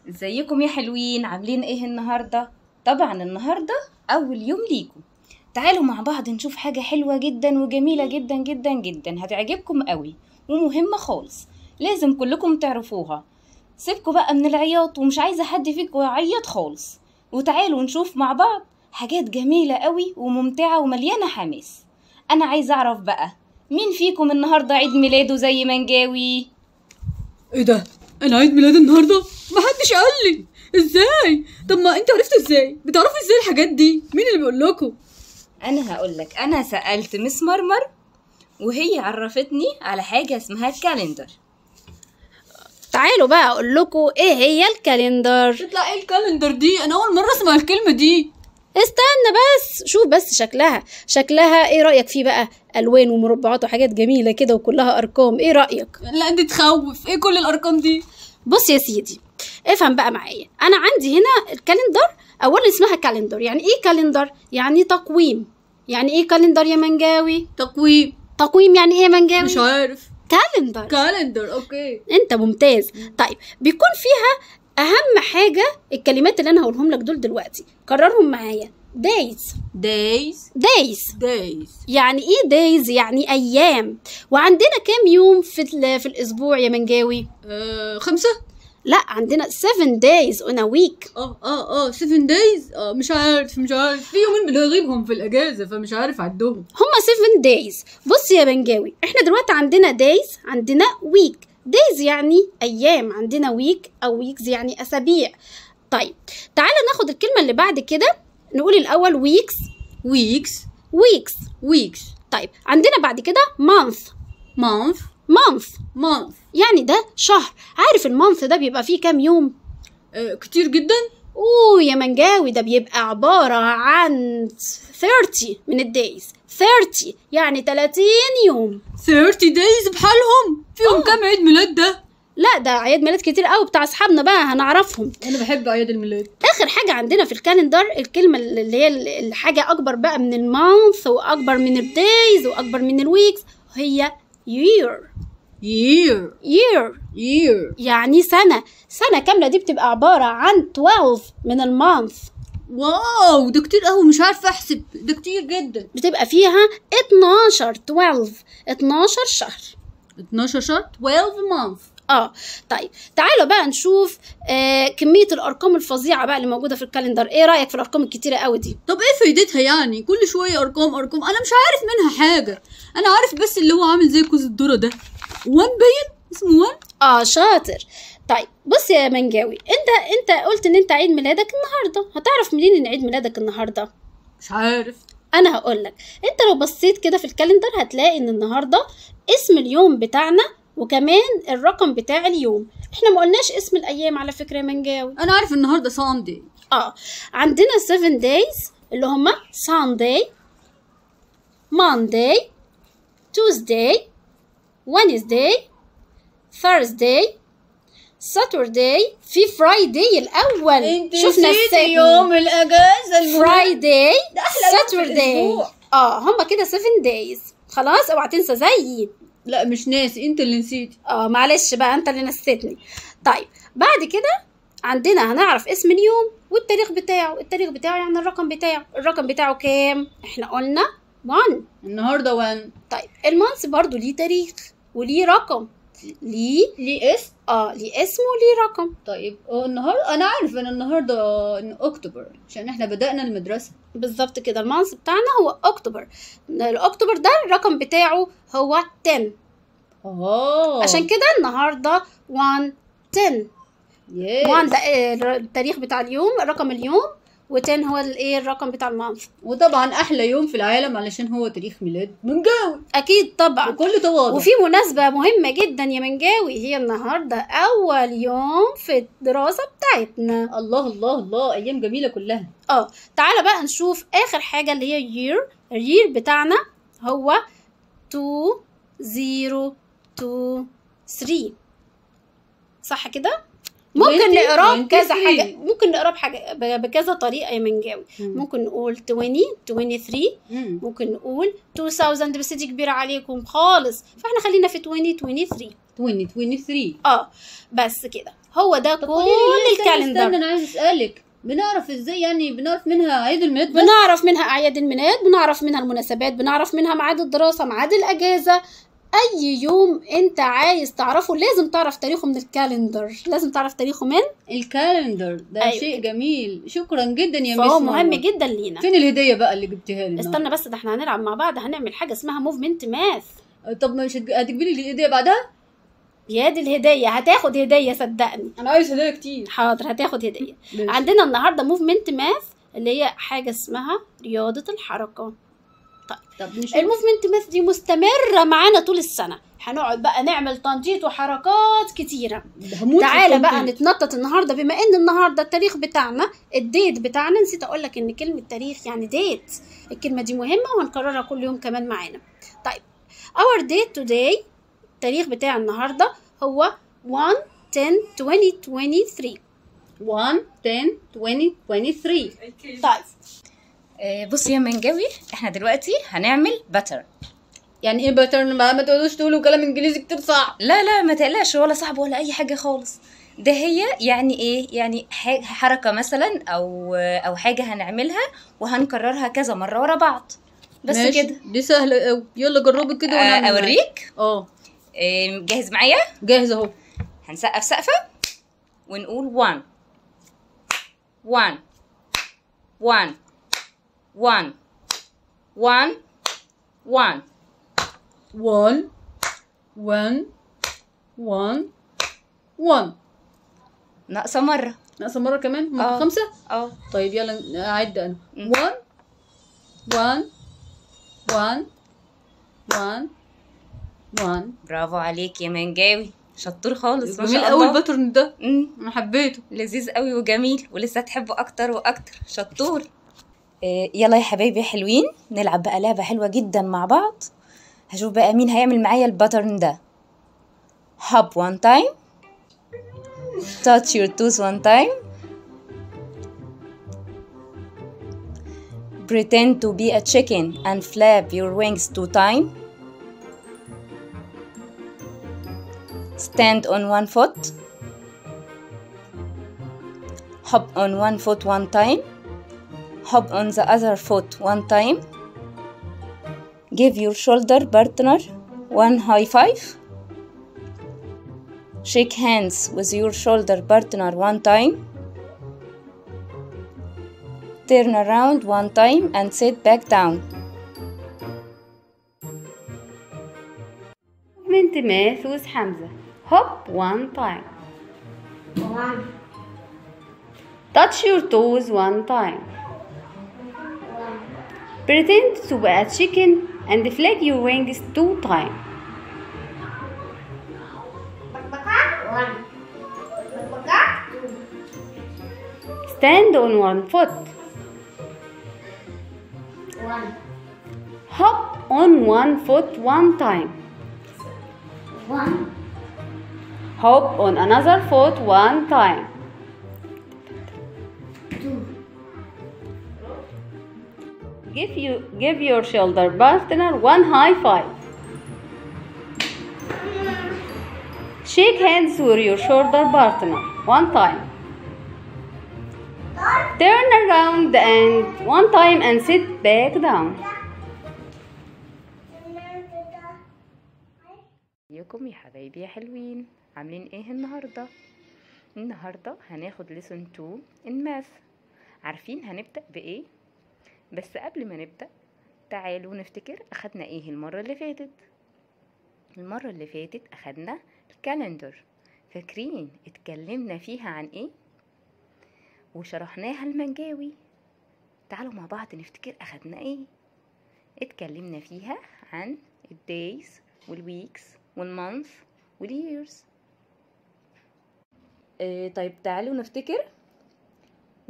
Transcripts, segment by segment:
ازيكم يا حلوين؟ عاملين ايه النهارده؟ طبعا النهارده اول يوم ليكم. تعالوا مع بعض نشوف حاجة حلوة جدا وجميلة جدا جدا جدا، هتعجبكم قوي ومهمة خالص، لازم كلكم تعرفوها. سيبكوا بقى من العياط، ومش عايزه حد فيكم يعيط خالص، وتعالوا نشوف مع بعض حاجات جميلة قوي وممتعة ومليانة حماس. انا عايزه اعرف بقى مين فيكم النهارده عيد ميلاده زي منجاوي؟ ايه ده؟ انا عيد ميلاد النهارده؟ محدش قال لي. ازاي؟ طب ما انتوا عرفتوا ازاي؟ بتعرفوا ازاي الحاجات دي؟ مين اللي بيقول لكم؟ انا هقول لك، انا سالت Miss مرمر وهي عرفتني على حاجة اسمها ال calendar. تعالوا بقى اقول لكم ايه هي ال calendar. تطلع ايه ال calendar دي؟ انا اول مرة اسمع الكلمة دي. استنى بس، شوف بس شكلها، شكلها ايه رأيك فيه بقى؟ الوان ومربعات وحاجات جميلة كده وكلها ارقام، ايه رأيك؟ لا دي تخوف، ايه كل الارقام دي؟ بص يا سيدي، افهم بقى معايا. انا عندي هنا ال calendar، اولا اسمها calendar. يعني ايه calendar؟ يعني تقويم. يعني ايه calendar يا منجاوي؟ تقويم. تقويم يعني ايه يا منجاوي؟ مش عارف. calendar. calendar، okay. انت ممتاز. طيب بيكون فيها اهم حاجة الكلمات اللي انا هقولهم لك دول دلوقتي، كررهم معايا. days. days. days. days. يعني ايه days؟ يعني ايام. وعندنا كام يوم في الاسبوع يا منجاوي؟ 5. لا، عندنا 7 days on a week. 7 days. مش عارف، في يومين بنغيبهم في الاجازة فمش عارف عدهم. هما 7 days. بص يا منجاوي، احنا دلوقتي عندنا days، عندنا week. days يعني ايام، عندنا week او weeks يعني اسابيع. طيب تعالى ناخد الكلمة اللي بعد كده، نقول الاول weeks. weeks. weeks. weeks. طيب عندنا بعد كده month. month. month. month. يعني ده شهر. عارف ال month ده بيبقى فيه كام يوم؟ كتير جدا. اوه يا منجاوي، ده بيبقى عبارة عن 30 من ال days. 30 يعني 30 يوم. 30 days بحالهم؟ فيهم كام عيد ميلاد ده؟ لا ده اعياد ميلاد كتير قوي بتاع اصحابنا بقى، هنعرفهم. انا بحب اعياد الميلاد. اخر حاجة عندنا في ال calendar الكلمة اللي هي الحاجة اكبر بقى من ال month واكبر من ال days واكبر من ال weeks، هي year. year. year. year يعني سنة. سنة كاملة دي بتبقى عبارة عن 12 من ال month. wow ده كتير قوي، مش عارفه احسب، ده كتير جدا. بتبقى فيها 12 12 شهر. 12 شهر، 12 month. طيب تعالوا بقى نشوف كمية الأرقام الفظيعة بقى اللي موجودة في ال calendar. ايه رأيك في الأرقام الكتيرة قوي دي؟ طب ايه فايدتها يعني؟ كل شوية أرقام أرقام، أنا مش عارف منها حاجة. أنا عارف بس اللي هو عامل زي كوز الذرة ده، 1 باين اسمه 1. شاطر. طيب بص يا منجاوي، انت قلت ان انت عيد ميلادك النهارده، هتعرف منين ان عيد ميلادك النهارده؟ مش عارف. انا هقول لك، انت لو بصيت كده في ال calendar هتلاقي ان النهارده اسم اليوم بتاعنا وكمان الرقم بتاع اليوم. احنا ما قلناش اسم الايام على فكرة يا منجاوي. انا عارف النهارده Sunday. عندنا 7 days اللي هما Sunday، Monday، Tuesday، Wednesday، Thursday، Saturday، في Friday الاول. شفنا يوم الاجازة، Friday، Saturday. هما كده 7 days. خلاص اوعى تنسى زيي. لا مش ناسي، انت اللي نسيتي. معلش بقى، انت اللي نسيتني. طيب بعد كده عندنا هنعرف اسم اليوم والتاريخ بتاعه. التاريخ بتاعه يعني الرقم بتاعه. الرقم بتاعه كام؟ احنا قلنا 1. النهارده 1. طيب ال month برضو ليه تاريخ وليه رقم، ليه اسم. ليه اسم وليه رقم. طيب النهارده انا عارف ان النهارده اكتوبر عشان احنا بدأنا المدرسة. بالظبط كده، ال month بتاعنا هو اكتوبر. الاكتوبر ده الرقم بتاعه هو 10. عشان كده النهارده 1 10. 1 ده التاريخ بتاع اليوم، رقم اليوم، و10 هو الايه الرقم بتاع ال month. وطبعا احلى يوم في العالم علشان هو تاريخ ميلاد منجاوي. اكيد طبعا، بكل تواضع. وفي مناسبة مهمة جدا يا منجاوي، هي النهارده اول يوم في الدراسة بتاعتنا. الله الله الله، ايام جميلة كلها. تعالى بقى نشوف اخر حاجة اللي هي year. ال year بتاعنا هو 2023، صح كده؟ ممكن نقراه بكذا حاجة، ممكن نقراه بحاجة بكذا طريقه يا منجاوي. ممكن نقول 2023، ممكن نقول 2000، بس دي كبيرة عليكم خالص، فاحنا خلينا في 2023. 2023. بس كده. هو ده كل ال calendar. استنى انا عايز اسالك، بنعرف ازاي يعني؟ بنعرف منها عيد الميلاد؟ بنعرف منها اعياد الميلاد، بنعرف منها المناسبات، بنعرف منها ميعاد الدراسة، ميعاد الاجازة. اي يوم انت عايز تعرفه لازم تعرف تاريخه من ال calendar، لازم تعرف تاريخه من ال calendar. ده أيوة. شيء جميل، شكرا جدا يا ميس. فهو مهم جدا لينا. فين الهدية بقى اللي جبتيها لنا؟ استنى بس، ده احنا هنلعب مع بعض، هنعمل حاجة اسمها movement math. طب مش هتجيبي لي الهدية بعدها؟ يا دي الهدية، هتاخد هديه صدقني. انا عايز هديه كتير. حاضر هتاخد هديه. عندنا النهارده movement math اللي هي حاجة اسمها رياضة الحركة. طيب ال movement math دي مستمرة معانا طول السنة، هنقعد بقى نعمل تنطيط وحركات كتيرة. تعالى بقى نتنطط النهارده، بما ان النهارده التاريخ بتاعنا، ال date بتاعنا. نسيت اقول لك ان كلمة تاريخ يعني date، الكلمة دي مهمة وهنكررها كل يوم كمان معانا. طيب our date today، التاريخ بتاع النهارده هو 1/10/2023. 1/10/2023. طيب بصي يا منجاوي، احنا دلوقتي هنعمل pattern. يعني ايه pattern؟ ما تقولوش تقولوا كلام انجليزي كتير صعب. لا لا ما تقلقش، ولا صعب ولا اي حاجة خالص. ده هي يعني ايه؟ يعني حركة مثلا او حاجة هنعملها وهنكررها كذا مرة ورا بعض. بس كده. دي سهلة قوي، يلا جربي كده وانا اوريك. جاهز معايا؟ جاهز اهو. هنسقف سقفه ونقول 1 1 1 1 1 1 1 1 1 1. ناقصة مرة. ناقصة مرة كمان؟ 5؟ طيب يلا أعد أنا. 1 1 1 1 1. برافو عليك يا منجاوي، شطور خالص ما شاء الله. جميل قوي ال pattern ده، أنا حبيته، لذيذ قوي وجميل، ولسه هتحبه أكتر وأكتر. شطور. يلا يا حبايبي حلوين، نلعب بقى لعبة حلوة جدا مع بعض. هشوف بقى مين هيعمل معايا ال pattern ده. hop one time, touch your toes one time, pretend to be a chicken and flap your wings 2 times, stand on one foot, hop on one foot one time, hop on the other foot one time, give your shoulder partner one high five, shake hands with your shoulder partner one time, turn around one time and sit back down. Movement math with Hamza. Hop one time. 1. Touch your toes one time. 1. Pretend to be a chicken and flag your wings 2 times. 1. 2. Stand on one foot. 1. Hop on one foot one time. 1. Hop on another foot one time. 2. Give your shoulder partner one high five. Shake hands with your shoulder partner one time. Turn around and one time and sit back down. ازيكم يا حبايبي يا حلوين، عاملين ايه النهارده؟ النهارده هناخد lesson 2 in math. عارفين هنبدأ بايه؟ بس قبل ما نبدأ تعالوا نفتكر اخدنا ايه المرة اللي فاتت. المرة اللي فاتت اخدنا ال calendar، فاكرين اتكلمنا فيها عن ايه وشرحناها المنجاوي؟ تعالوا مع بعض نفتكر اخدنا ايه. اتكلمنا فيها عن ال days وال weeks وال month وال years. طيب تعالوا نفتكر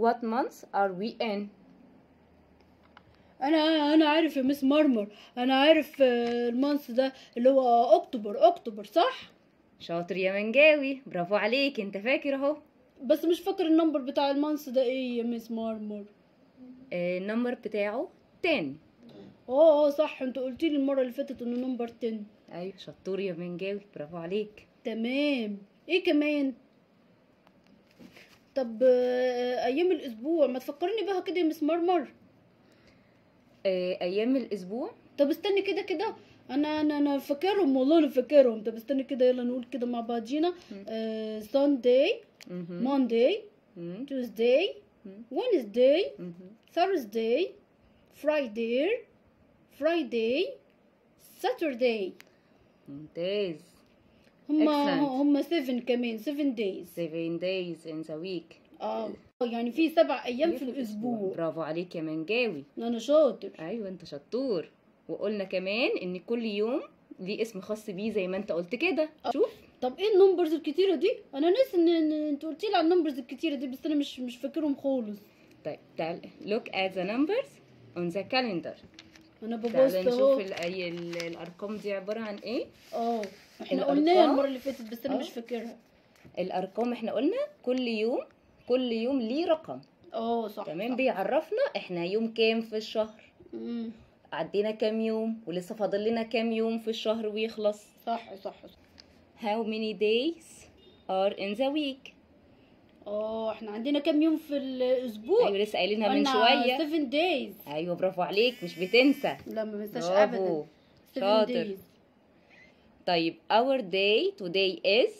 what month are we in. انا عارف يا مس مرمر، انا عارف ال month ده اللي هو اكتوبر صح؟ شاطر يا منجاوي، برافو عليك، انت فاكر اهو. بس مش فاكر ال number بتاع ال month ده ايه يا مس مرمر؟ ال number بتاعه 10. اه صح، انت قلتي لي المرة اللي فاتت انه number 10. ايوه شطور يا منجاوي، برافو عليك. تمام. ايه كمان؟ طب ايام الاسبوع ما تفكرني بها كده يا مس مرمر. ايام الاسبوع. طب استني كده كده، انا انا انا فاكرهم والله، انا فاكرهم. طب استني كده، يلا نقول كده مع بعضينا. Sunday، Monday، Tuesday، Wednesday، Thursday، Friday، Saturday. ممتاز. هما 7 كمان، 7 days. 7 days in the week. يعني في 7 ايام في الاسبوع. برافو عليك يا منجاوي، انا شاطر. ايوه انت شطور. وقلنا كمان ان كل يوم ليه اسم خاص بيه زي ما انت قلت كده. شوف. طب ايه ال numbers الكتيرة دي؟ انا ناسي ان انت قلتي لي على ال numbers الكتيرة دي، بس انا مش فاكرهم خالص. طيب تعال look at the numbers on the calendar. انا ببص تعال اهو. نشوف الارقام دي عبارة عن ايه. احنا قلناها المرة اللي فاتت بس انا مش فاكرها. الارقام احنا قلنا كل يوم، كل يوم ليه رقم. صح. تمام. صح. بيعرفنا احنا يوم كام في الشهر، عدينا كام يوم، ولسه فاضل لنا كام يوم في الشهر ويخلص. صح صح. How many days are in the week؟ احنا عندنا كام يوم في الاسبوع؟ ايوه لسه قايلينها من شوية. 7 days. ايوه برافو عليك، مش بتنسى. لا ما بنساش ابدا. 7 شاطر. days. طيب our day today is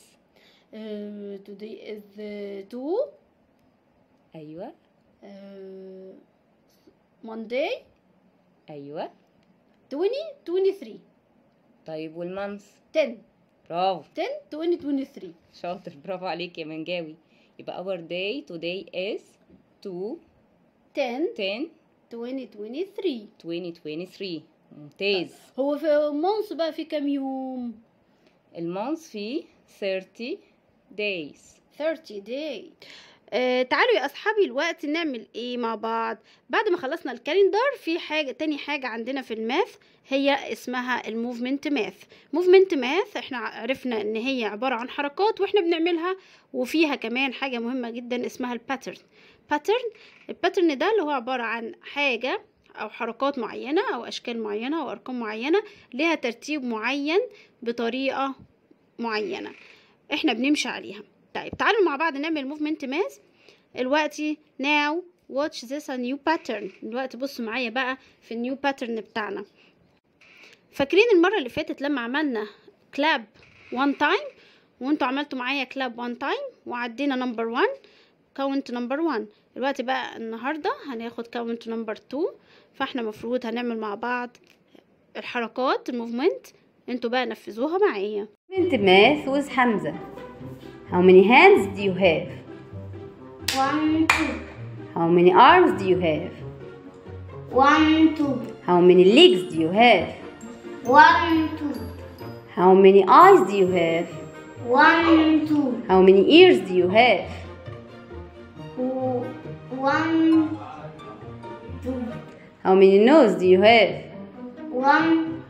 today is 2. ايوه. Monday. ايوه. 2023. طيب وال month؟ 10. برافو. 10 2023. شاطر، برافو عليك يا منجاوي. يبقى our day today is 2 10 10 2023. 2023. ممتاز. هو في month بقى في كام يوم؟ ال month فيه 30 days. 30 day. تعالوا يا اصحابي الوقت نعمل ايه مع بعض. بعد ما خلصنا ال calendar، في حاجة تاني، حاجة عندنا في ال math هي اسمها ال movement math. movement math احنا عرفنا ان هي عبارة عن حركات واحنا بنعملها، وفيها كمان حاجة مهمة جدا اسمها ال pattern. pattern، ال pattern ده اللي هو عبارة عن حاجة او حركات معينة او اشكال معينة او ارقام معينة لها ترتيب معين بطريقة معينة احنا بنمشي عليها. طيب تعالوا مع بعض نعمل movement math دلوقتي. now watch this a new pattern. دلوقتي بصوا معايا بقى في ال new pattern بتاعنا. فاكرين المرة اللي فاتت لما عملنا clap one time، وانتوا عملتوا معايا clap one time وعدينا number 1، count number 1. دلوقتي بقى النهاردة هناخد count number 2. فاحنا مفروض هنعمل مع بعض الحركات ال movement، انتوا بقى نفذوها معايا. Movement math with حمزة. How many hands do you have? 1 2. How many arms do you have? 1 2. How many legs do you have? 1 2. How many eyes do you have? 1 2. How many ears do you have? 1 2. How many nose do you have? 1.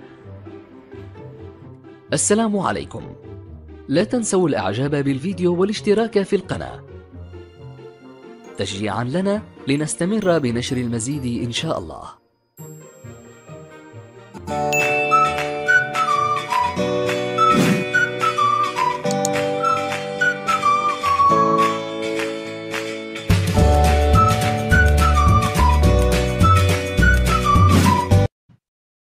السلام عليكم. لا تنسوا الاعجاب بالفيديو والاشتراك في القناة تشجيعا لنا لنستمر بنشر المزيد ان شاء الله.